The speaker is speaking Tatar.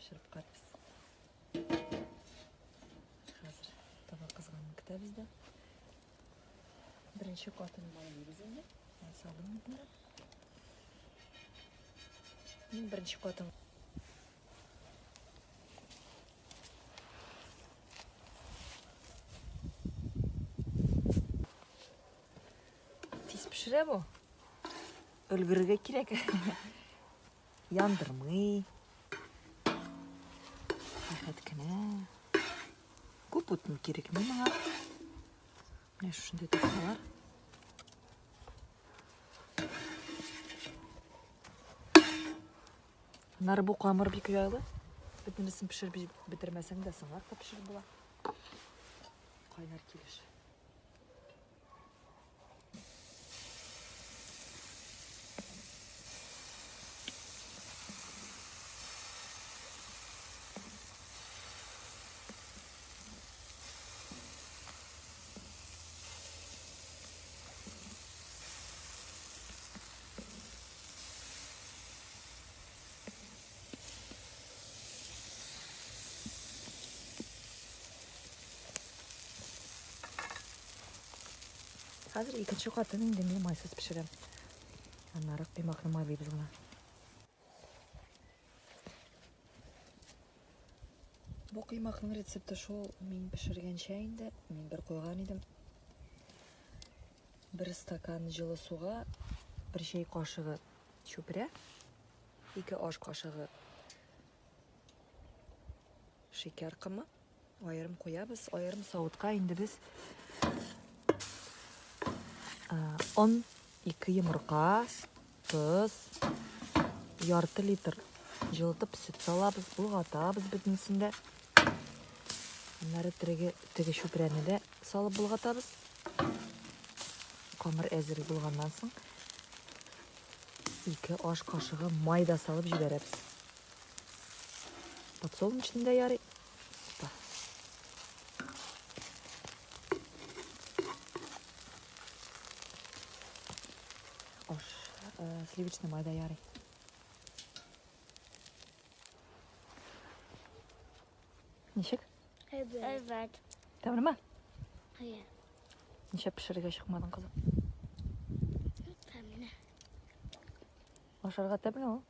Пешереп карыйбыз. Хәзер таба кызганын көтәбез дә. Беренче катын майлыйбыз инде. Май салдым инде. Мин беренче катын Тиз пешерә бу. Өлгерергә кирәк. Яндырмый. Рәхәт кенә. Күп утын кирәкми моңа. Менә шушындый такталар. Аннары бу камыр бик җайлы. Бөтенесен пешереп бетермәсәң дә соңрак та пешереп була. Кайнар килеш. Хәзер икенче катын инде мин майсыз пешерәм. Аннары коймакны майлыйбыз гына. Бу коймакның рецепты шул мин пешергәнчә инде. Мин бер куйган идем. Бер стакан җылы суга бер чәй кашыгы чүпрә, ике аш кашыгы шикәр комы аерым куябыз. Аерым савытка инде без он, ике йомырка, тоз, ярты литр җылытып сөт салабыз, болгатабыз бөтенесен дә. Аннары теге, теге чүпрәне дә салып болгатабыз. Камыр әзер булганнан соң ике аш кашыгы май да салып җибәрәбез. Подсолнечный да ярый. Опа. Аш, э, сливочный май да ярый. Ничек? Әйбәт. Тәмлеме? Әйе. Нишләп пешерергә чыкмадың, кызым? Тәмле. Ашарга тәмле ул.